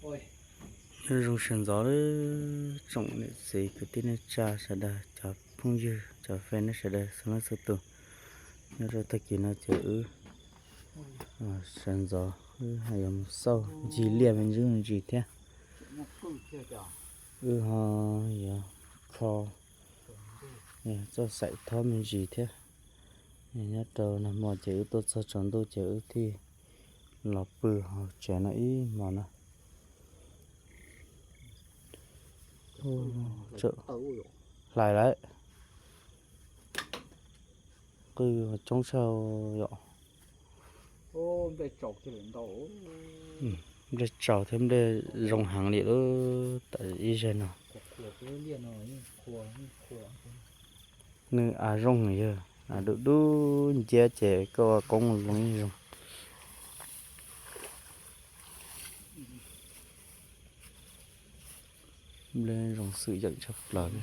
Nyob zoo sawv ntxov lawm tsoom niam txiv kwv tij neej tsa sawv daws, cov phooj ywg cov fej nej sawv daws txhua leej txhua tus. Nyob rau tag kis no ces wb sawv ntxov wb ho yuav mus xauj ncig liaj me ntsis me ntsis thiab. Wb ho yuav kho txoj xaim thob me ntsis thiab. Nyob rau nag hmo ces wb tuaj txog tsaus ntuj ces wb thiaj los pw hauv tsev no ib hmos na. Hlais lawm, qwj coob tshaj yom. Nplej tsaus thiab nplej zoo heev li lub tam ib zaug no. Nws av zoo yog av dub dub nciab ces koj ua koob zoo yeej zoo. Nplej zoo xwm yeem tshaj plaws li.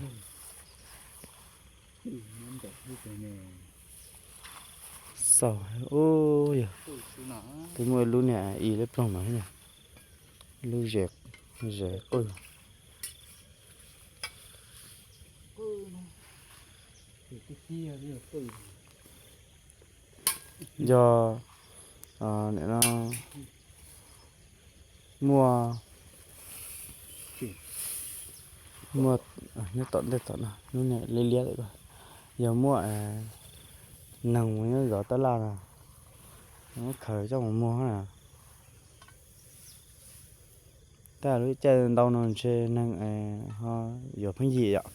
Xauj, ub yog, twb muaj ib lub niag i lub ploog no, lub zes, zes qwj. Yog, nim no muaj, muaj, nyob tom ntej tom no lub niag liab liab, yog muaj neeg mus nyob zov tab laj no, muab khaws coj mus muag na. Tab lub caij ntau no ntshe neeg ho yuav pheej yim yom.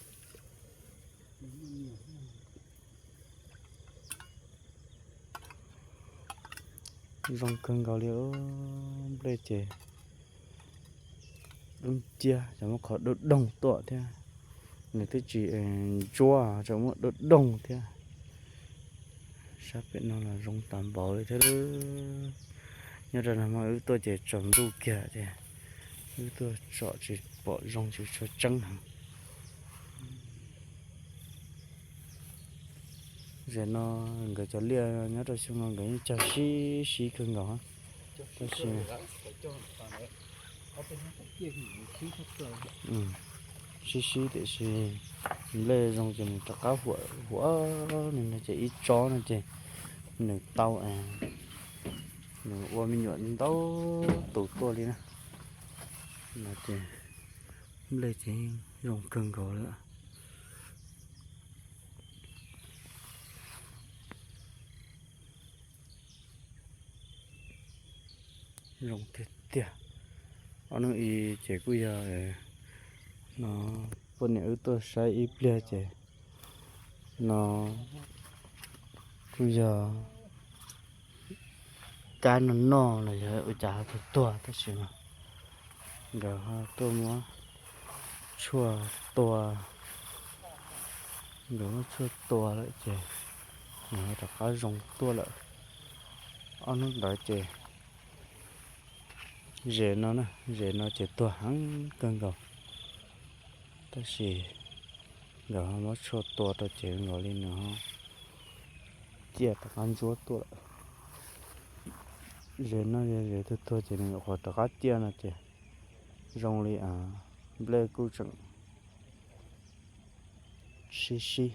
Zoo kawg nkaus li, nplej ces dub nciab, cov muaj qhov doog doog tuaj thiab. Nws twb tsis ntsuab, tseem muaj doog doog thiab. Sab pem no los zoo tas npaum li thiab. Nyob rau nag hmo wb tuaj ces tsaus ntuj kiag ces wb tuaj tsom tsis pom zoo, tsis tshua tseeb heev. Zem no nkawd cov liaj nyob rau xyoo no nkawd yeej cog sib sib kawg nkaus, tab sis sib sib tiam sis nplej zoo ces nws rov qab huam huam li no ces ib tsob no ces nws tau, nws ua me nyuam ntau tus tuaj li na. No ces nplej ces zoo kawg nkaus li. Zoo tiag tiag. Ob hnub i ces kuj yog no, poj niam wb tuaj saib ib pliag ces no kuj yog kab no noj los yog ua cas ho tuag tuag tab sis mas nkawd ho tuaj muab tshuaj tua, nkawd muab tshuaj tua lawm ces nws ho rov qab zoo tuaj lawm. Ob hnub ntawd ces zem no na, zem no ces tuag heev kawg nkaus, tab sis nkawd ho muab tshuaj tua rau ces nkaus li nws ho ciaj rov qab ntsuab tuaj lawm. Zem no yog zem tuag tuag ces nws nyuam qhuav rov qab ciaj no ces zoo li nplej kuj tseem sib sib.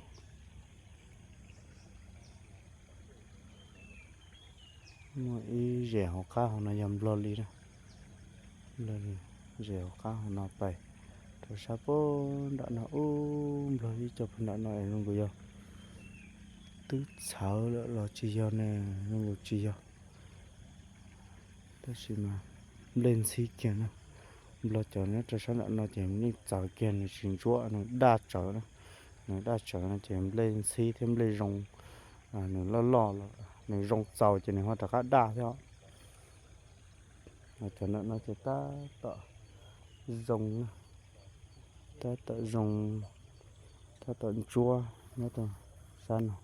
Muaj ib zem hauv qab hauv no yog nplog li na, zem hauv qab hauv no pais rau sab pem nram no ub, nplog ib co pem nram no es zoo nkaus yog twb txhawv lawm los tsis yog ne, zoo nkaus tsis yog. Tab sis mas nplej ntxhib kiag na, nplog cov nyob rau sab nram no ces yeej txawv kiag, nws tsis ntsuab, nws daj tsawv na, nws daj tsawv no ces nplej ntxhib thiab nplej zoo, nws loj loj los nws zoo txaus ces nws ho rov qab daj thiab. Cov nram no ces tab tom zoo, tab tom zoo, tab tom ntsuab nyob rau sab no.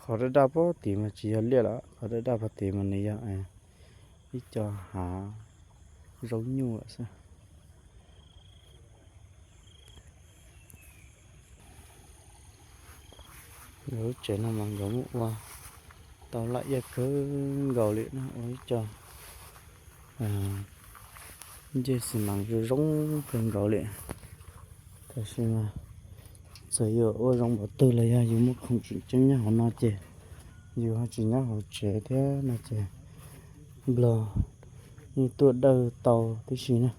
Qhov daj daj pog tid mas tsis yog liaj lawm, qhov daj daj pog tid mas nws yog ib co hav zaub nyuj lawm xwb. Nkawd lub tsev no mas nkawd muab ua Tau laj iaj kawg nkaus li na, ua ib co ncej xi mas zoo zoo kawg nkaus li. Tab sis mas txawm yus ua zoo npaum twg los yog yus muaj khoom tseem ceeb nyob hauv no ces yus ho tsis nyob hauv tsev thiab no ces nplog yeej tuaj dawj tau tib si na.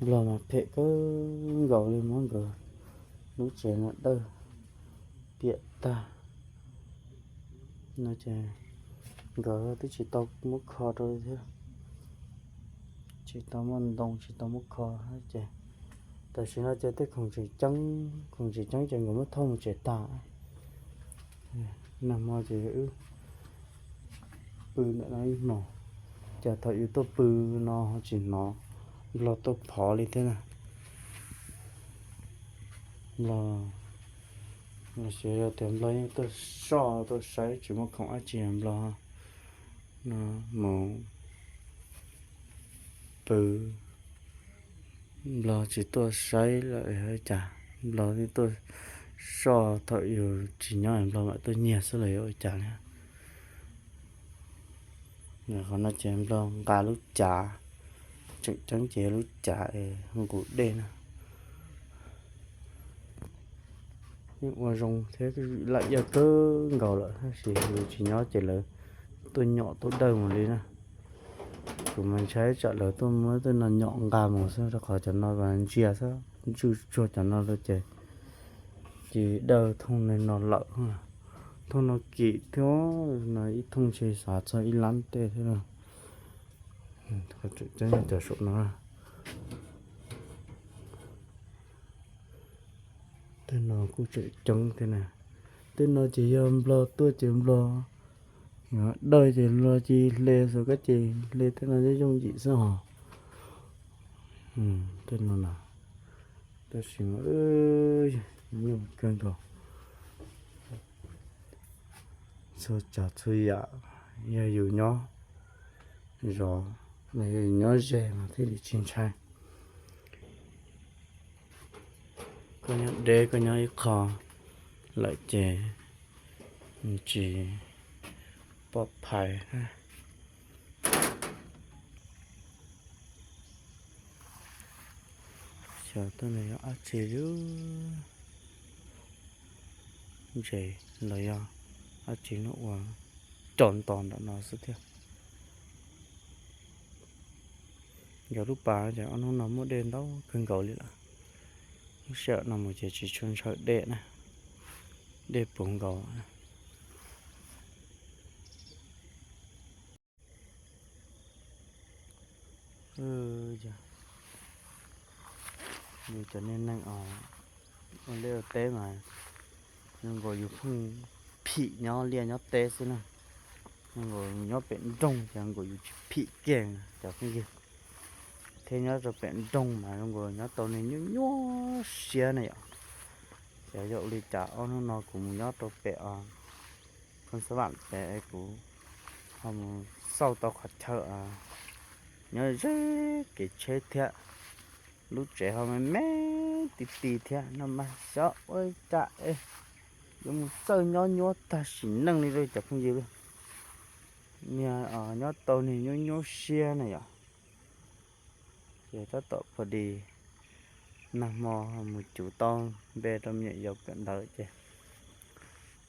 Nplog mas phem kawg nkaus li, muab nkawd lub tsev no dawj piam tag no ces nkawd twb tsis tau muab kho rau li thiab, tsis tau muaj ntoo tsis tau muab kho ces tam sim no ces tej khoom tseem ceeb, khoom tseem ceeb ces nkawd muab thauj mus tsev tas. Nag hmo ces wb pw ntawm no ib hmos, cas thaum yus tuaj pw no ho tsis hnov nplog tuaj phov li thiab na. Nplog, los sis yog tias nplog yeej tuaj soj tuaj saib, tsis muaj khoom dab tsi nplog no mus pw, nplog tsis tuaj saib lawm cas, nplog yeej tuaj soj thaum yus tsis nyob, nplog mam tuaj nyiag xwb los yuav ua cas li. Qhov no ces nplog nqa lub cav, tseem ceeb ces lub cav es nqus dej na. Yeej ua zoo thiab, laj iaj kawg nkaus lawm tab sis yus tsis nyob ces lawv tuaj nyom tuaj dawj mus li na. Kuv mas ntshai tsam lawv tuaj muab tej no nyom nqa mus xwb, rau qhov cov no ntsia xwb, ntswj tsuag cov no rau ces, ces dawj thooj no lawm. Thooj no kim thiab no, ib thooj ntshe xav txog ib lab tej thiab no. Qhov tseem ceeb cov saum no, tej no kuj tseem ceeb thiab na. Tej no ces yog nplog tuaj ces nplog dawj ces nplog cia li hle xwb, kab ces hle tej no yooj yim xwb hos. Tej no na, tab sis mas nyuaj kawg nkaus. Txhua tsav txhua yam yog yus nyob zov, yog yus nyob ze mas thiaj li tsis ntshai. Koj nyob deb koj nyob ib qho lawm ces tsis pom phais. Xyov tuaj no yog dab tsi li, ntses los yog dab tsi no ua co nto ntawm no xwb thiab. Nkawd lub pas ces ob hnub no muaj dej ntau kawg nkaus li lawm. Lub sij hawm no mus ces tsis tshua ntshaw dej na, dej puv nkaus. Yog cov niag neeg ua liaj ua teb mas zoo nkaus yus pheej phim nyob liaj nyob teb xwb na. Zoo nkaus nyob pem nroog ces zoo nkaus yus tsis phim kiag cov phooj ywg. Thiab nyob rau pem nroog mas zoo nkaus nyob tau niag nyuaj nyuaj siab na yom. Ces yog ua li cas ob hnub no kuv mus nyob rau pem Phoos Xab Vam pem es kuv ho mus xauj tau qhov chaw nyob ze kev tsheb thiab, lub tsev ho me me ti ti thiab no mas xyov ua cas es yuav mus txawj nyob nyuaj tag sim neej li rau cov phooj ywg. Niag nyob tau niag nyuaj nyuaj siab na yom. Ces tab tom pha dis nag hmo mus cuv tau npe rau me nyuam yaus kawm ntawv ces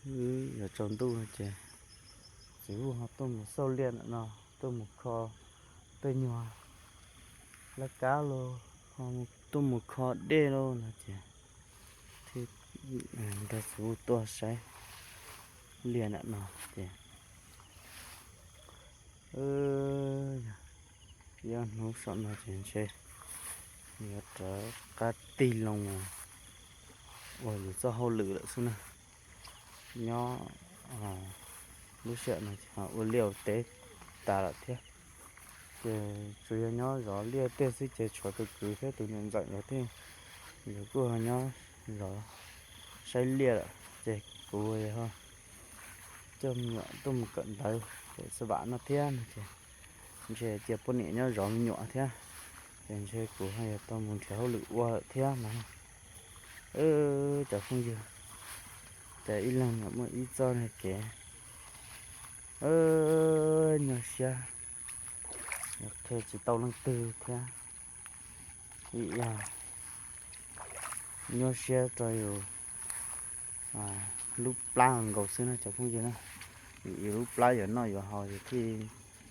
wb yuav tsaus ntuj ces txiv Vuj ho tuaj mus xauj liaj ntawm no, tuaj mus kho tej nyuag laj kab los ho tuaj mus kho dej lauj no ces thiaj nrog txiv Vuj tuaj saib liaj ntawm no ces yog hnub saum no ces ntshe yuav rov qab tig loo ua yus txoj hauj lwm lawm xwb na. Nyob lub sij hawm no ces ua liaj ua teb tas lawm thiab, ces tsuas yog nyob zov liaj tej xwb ces tshuav tus kwv thiab tus niam ntxawm nkawd thiaj, nkawd kuj ho nyob zov saib liaj lawm ces kuv ho coj me nyuam tuaj mus kawm ntawv pem Xab Vam no thiab no ces ntshe cia poj niam nyob zov me nyuam thiab, ces ntshe kuv ho yuav tau mus nrhiav hauj lwm ua lawm thiab no. Cov phooj ywg, ces ib leeg muaj ib txoj kev Nyuaj siab, qhia tsis tau leej twg thiab. Vim yog nyuaj siab rau yus lub plab nkaus xwb na cov phooj ywg na. Yus lub plab yuav noj yuav haus yus thiaj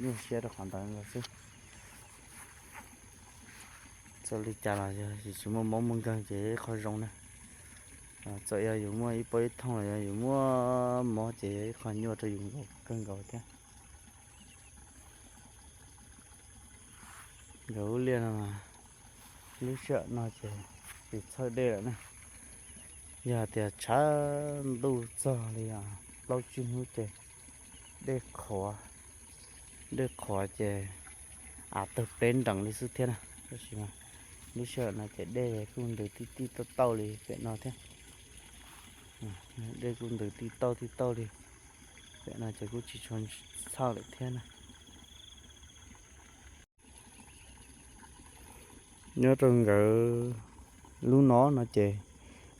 nyuaj siab rau qhov ntawd nkaus xwb. Txawm li cas los yog yus tsis muaj mob muaj nkeeg ces yog ib qho zoo na. Txawm yog yus muaj ib pob ib thooj los yog yus muaj mob ces yog ib qho nyuaj rau yus nkaus kawg nkaus thiab. Nkawd lub liaj no, lub sij hawm no ces tsis txhawj dej lawm na. Yog tias tshav ntuj txog li plaub tsib hnub ces dej qhuav, dej qhuav ces av tawg pleb nrees li xwb thiab na. Tab sis mas lub sij hawm no ces dej kuj ntws tij tij tauj tauj li pem no thiab. Dej kuj ntws tij tauj tij tauj li pem no ces kuj tsis tshua txhawj lawm thiab na. Nyob rau nkawd lub no no ces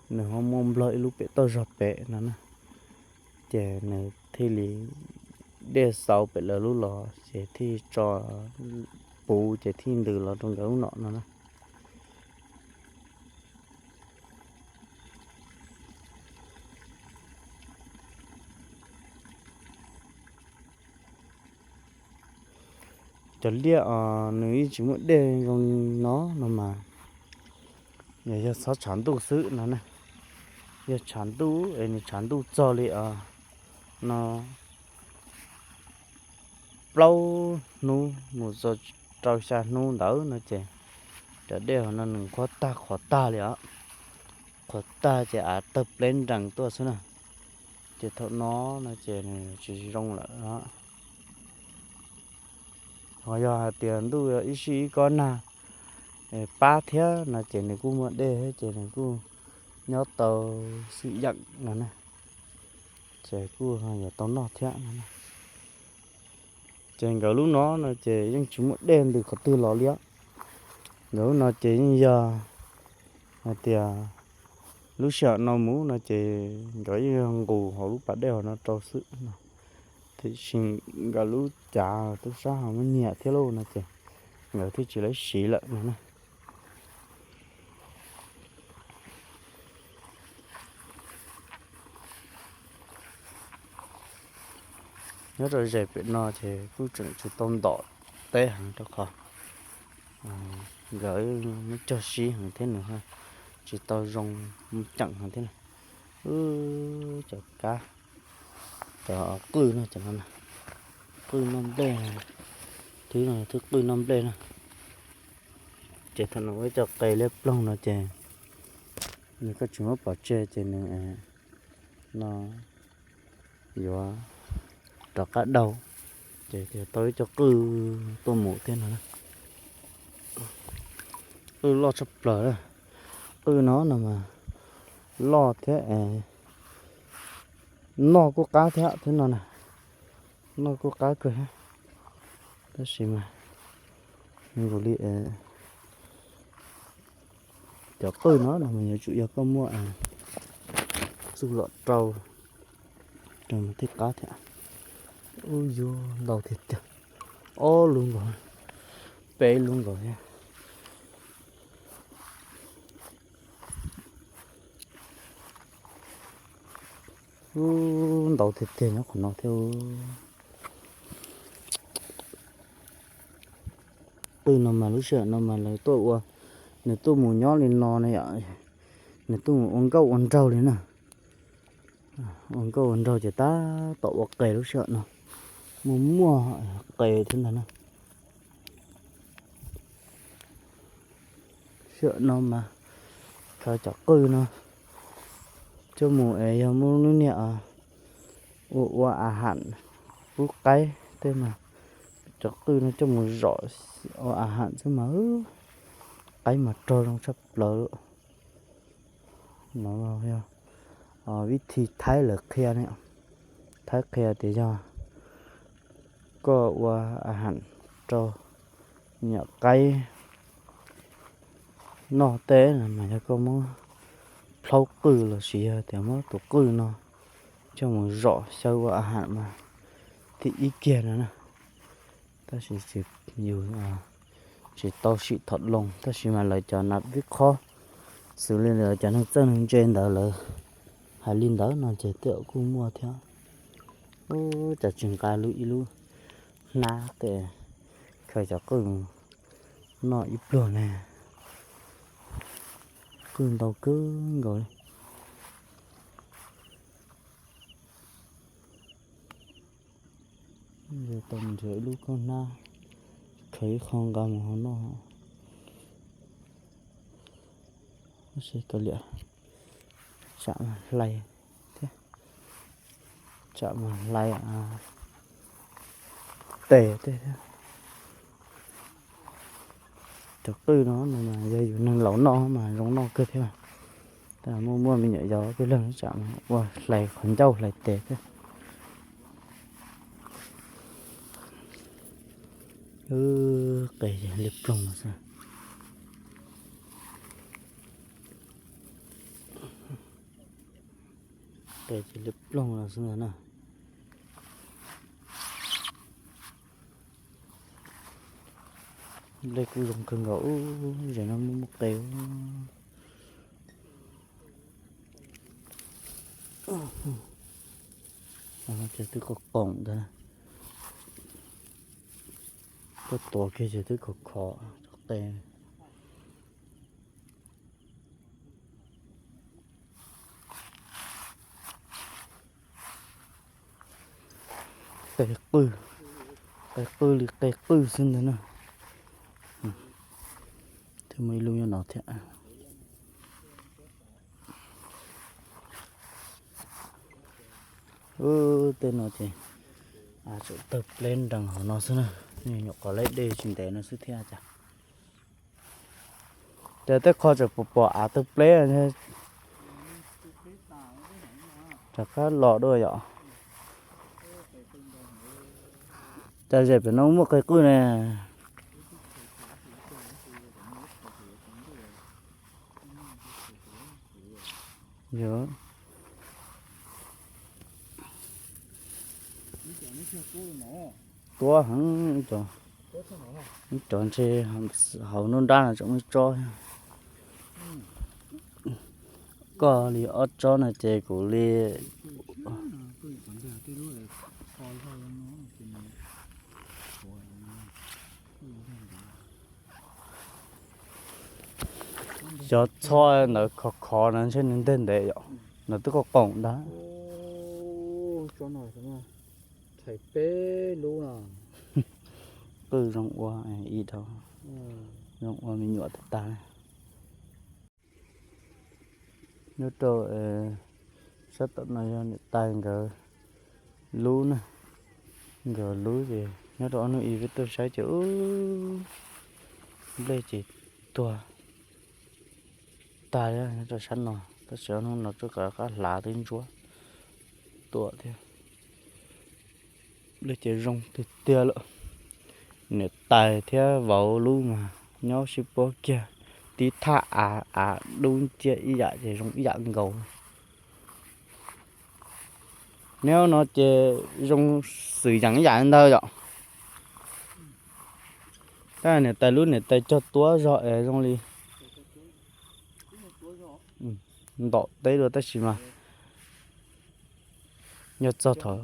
nws ho muaj nplog ib lub pem toj zog pem no na. Ces nws thiaj li dej xauv pem lawv lub los ces thiaj tso puv ces thiaj ntws los rau nkawd lub no no na. Cov liaj os nws yeej tsis muaj dej zoo li no no mas, yog txhob tshav ntuj xwb no na. Yog tshav ntuj es nws tshav ntuj txog li os no plaub hnub mus txog rau xya hnub ntawd no ces cov dej hauv no nws qhuav tag qhuav tag li os. Qhuav tag ces av tawg pleb nrees tuaj xwb na. Ces thaum no no ces nws tsis zoo lawm os. Ho yog hais tias ntuj ib sij ib kob nag pab thiab no ces nws kuj muaj dej thiab ces nws kuj nyob tau xwm yeem no na. Ces kuj yuav tau noj thiab no. Ces nkawd lub no no ces yeej tsis muaj dej ntws qhov twg los li os. Nkawd lub no ces yeej yog hais tias lub sij hawm no mus no ces nkawd yeej yog nqus hauv lub pas dej hauv no rau xwb no. Tiam sis nkawd lub cav tub sab ho muab nyiam thiab lauj no ces nkawd thiaj tsis lawv siv lawm no na. Nyob rau zes pem no ces kuj tseem tsis tau ntom teb heev rau qhov nkawd muab cog sib heev thiab nws tsis tau zoo ceem heev thiab na. Wb cov kab, cov qwj no, cov no na, qwj noj nplej, thwb no thwb qwj noj nplej na. Ces thaum no ua ib co qe liab ploog no ces nws koj tsis muab pov tseg ces nws no yuav rov qab daug, ces tau ib co qwj tuaj mus thiab no. Qwj loj tshaj plaws, qwj no no mas loj thiab es noj kuj qab thiab thiab no na, noj kuj qab kawg thiab. Tab sis mas nkaus li cov qwj no no mas yuav tsum yog koj muaj txuj lom rau, rau mas thiaj qab thiab. Ub, yuav ntau tiag tiag, ob lub nkaus, peb lub nkaus thiab. Ub, ntau tiag tiag nyob qhov no thiab. Qwj no mas lub sij hawm no mas lawv tuaj ua, nws tuaj mus nyob li no na yom, nws tuaj mus ua nkauj ua nraug li na. Ua nkauj ua nraug ces tab tom ua qe lub sij hawm no, muaj muaj qe thiab ntag na. Sij hawm no mas khaws cov qwj no coj mus es yog muaj lub niag ua ua a ham pub qaib tej mas, cov qwj no coj mus zom ua a ham xwb mas qaib mas rog zoo tshaj plaws. No yog vib thi Thaib lawv qhia ne, Thaib qhia tias yog koj ua a ham rau nyuam qaib noj teb no mas yog koj muab plhaub qwj los sis yog tias muab tus qwj no coj mus zom xyaw ua a ham mas thib ib kiag no na. Tab sis yus tsis tau sim tham loo, tab sis mas lawv cov nas vib qhob, xws li lawv cov neeg txawj neeg ntse ntawd lawv hais li ntawd no ces tej zaum kuj muaj thiab. Ub, cas tsis nqa lub ib lub hnab tes khaws cov qwj noj ib pluag ne. Qwj ntau kawg nkaus li. Tau nrhiav ib lub khaub hnab khaws ib qho nqa mus hauv noj. Seb kav liam, tsam hlais thiab, tsam hlais tes tej thiab. Cov qwj no mas yog yus neeg laus noj mas zoo noj kawg thiab. Tab muaj muaj me nyuam yaus peb leeg tsam ua hlais qhov ncauj hlais tes thiab. Qe liab ploog xwb. Qe ces liab ploog los xwb ntag na. Dej kuj zoo kawg nkaus, ub, zem no muaj muaj qe. Ces twb qoom qoom ntag. Tuaj tuav kiag ces twb khov khov tsob qe. Qe qwj, qe qwj li qe qwj xwb ntag na. Thiab muaj ib lub nyob no thiab. Ub, tej no ces tseem tawg pleb nrees hauv no xwb na. Nyuam qhuav laib dej tsis ntev no xwb thiab cas. Ces tej qho tseem pom pom av tawg pleb. Rov qab los dua yom. Cas zem pem no muaj qe qwj ne. Yog. Tuab heev, cov ntshe hauv nruab nrab no tseem muaj tsob. Koj li ob tsob no ces kuv li. Cov txho ntawd khov khov no ntshe nws nteg ntev yom, nws twb qoom qoom ntag. Qwj zoo ua ib dhau, zoo ua me nyuam tag tag. Nyob rau sab tom no yog niam tais nkawd lub na, nkawd lub ces nyob rau ob hnub ib peb tuaj saib ces ub, nplej ces tuag tag li nyob rau sab no, tab sis ob hnub no tuaj rov qab hlav twb ntsuab tuaj thiab. Nplej ces zoo tiag tiag lawm. Niam tais thiab vauv lub mas nyob sib puab kiag, tib thaj av av dub nciab ib yam ces zoo ib yam nkaus. Neb no ces zoo xwm yeem ib yam ntag yom. Tab niam tais lub niam tais cog tuab zog es zoo li ntaum teb dua tab sis mas nyob txog thaum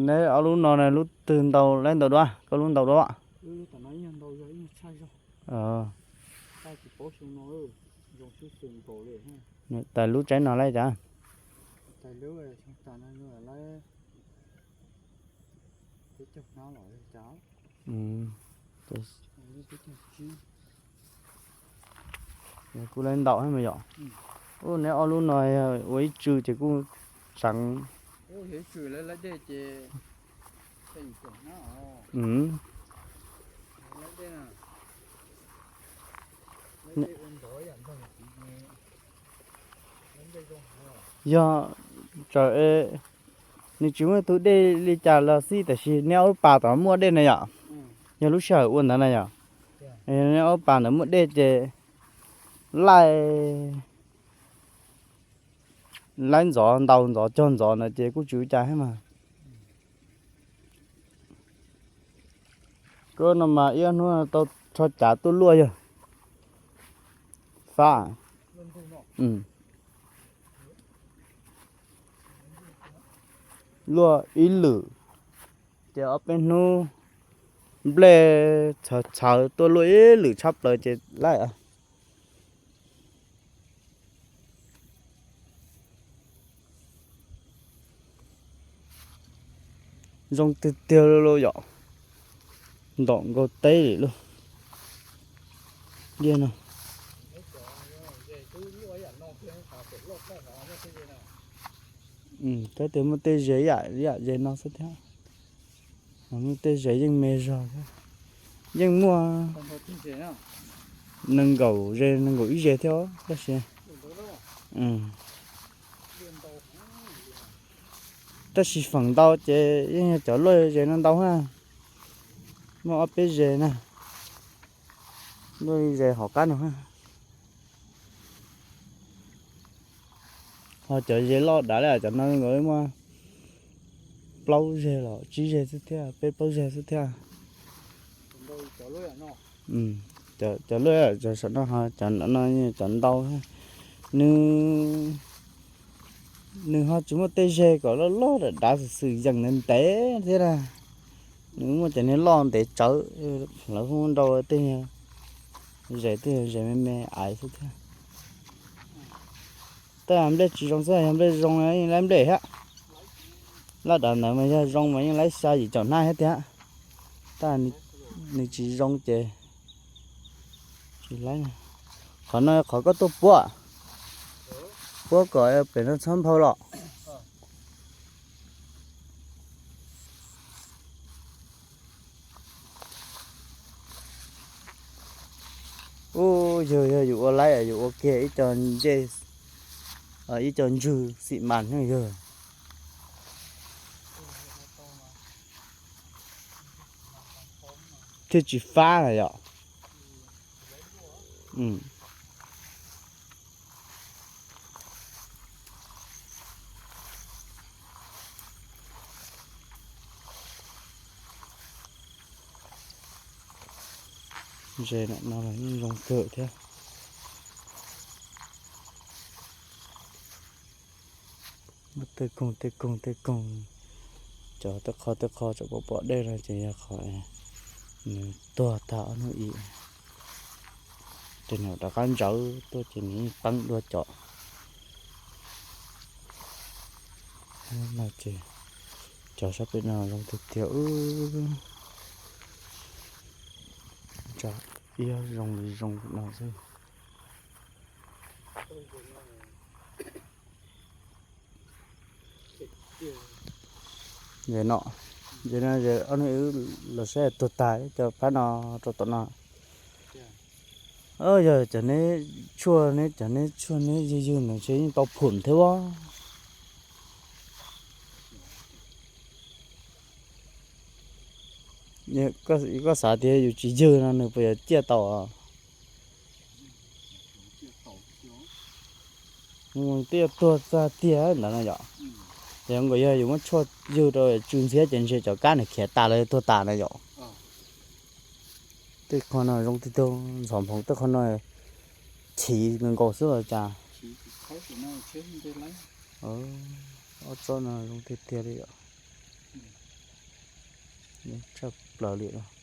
neb ob lub no na lub twg ntau laib ntau dua, koj lub ntau dua? Niam tais lub tsaib no laib cas? Kuj laib ntaum mas yom. Ua neb ob lub no ua ib tsw ces kuj tseev. Yog, tsam nws tsis muaj tus dej li cas los xij tab sis neb ob lub pas tom muaj dej na yom. Yog lub sij hawm ua ntawd na yom, neb ob lub pas ntawd muaj dej ces laij Laib ntxov ntaus ntxov cog ntxov ntawd ces kuj tsis ua cas thiab mas. Koj no mas ib ob hnub tau rho cav tuaj luaj yog fab. Luaj ib lwm, ces ob peb hnub nplej txhawv txhawv tuaj luaj ib lwm tshaj plaws ces laib. Zoo tiag tiag li lauj yom. Ntom nkaus teb li lauj. Liaj no. Tab tias muaj tej ze ib yam ze no xwb thiab. Muaj tej ze yeej me zog thiab. Yeej muaj nees nkaum ze nees nkaum ib ze thiab tab sis, tab sis feem ntau ces yeej yog cov luaj ze no ntau na. Muaj ob peb ze na. Luaj ze hauv qab no. Ho cov ze loj dav li cov no nkaus muaj plaub ze los tsib ze xwb thiab, peb plaub ze xwb thiab. Cov luaj cov saum no ho cov no cov ntau. Nws, nws ho tsis muaj tej ze kom loj loj dav dav xwm xwm yeem ntev ntev thiab na. Nws muaj cov niag loj ntev tsawv, lawv hu nrau tej ze, tej ze me me aiv xwb thiab. Tej nplej tsis zoo xwb, yog nplej zoo yeej laib nplej thiab. Laj dav ntawd mas yog zoo mas yeej laib xya yim caum hnab thiab tiag. Tab nws tsis zoo ces tsis laib. Qhov no qhov koj tuaj puab, puab kom pem no txhob nphau los. Ub, yog, yog yus ua laib yus ua kiag ib co ncej, ib co ntswg xim mas yog. Thiaj tsis fab na yom. Ze no los yeej zoo kawg thiab. Tej koog tej koog tej koog, cov tej qho tej qho tseem pom pom dej no ces yog qhov nws tuag tag ob hnub ib. Ces nws rov qab ntsawv tuaj ces nws yeej teeb dua cov. No ces cov sab pem no zoo tiag tiag wb. Ib zoo li zoo no xwb. Ze no, ze no ze ob hnub wb los saib tuag tag cov phab no rau tom no. Yog cov neb tshuaj neb cov neb tshuaj neb ywg ywg no ntshe yeej tau phum thiab as. Koj xav tias yus tsis ywg no nws puas yuav ciaj tau? Twb yuav tuag txog tiag ntawd no yom. Ces nkaus yog yus muab tshuaj ywg rau tsw ntxhiab ces ntshe cov kab nws khiav tas los yog tuag tas na yom. Tej qho no zoo tiag tiag, ntxhov nphoov tej qho no chiv nkaus xwb los cas. Ob tsob no zoo tiag tiag li os. Tshaj plaws li os.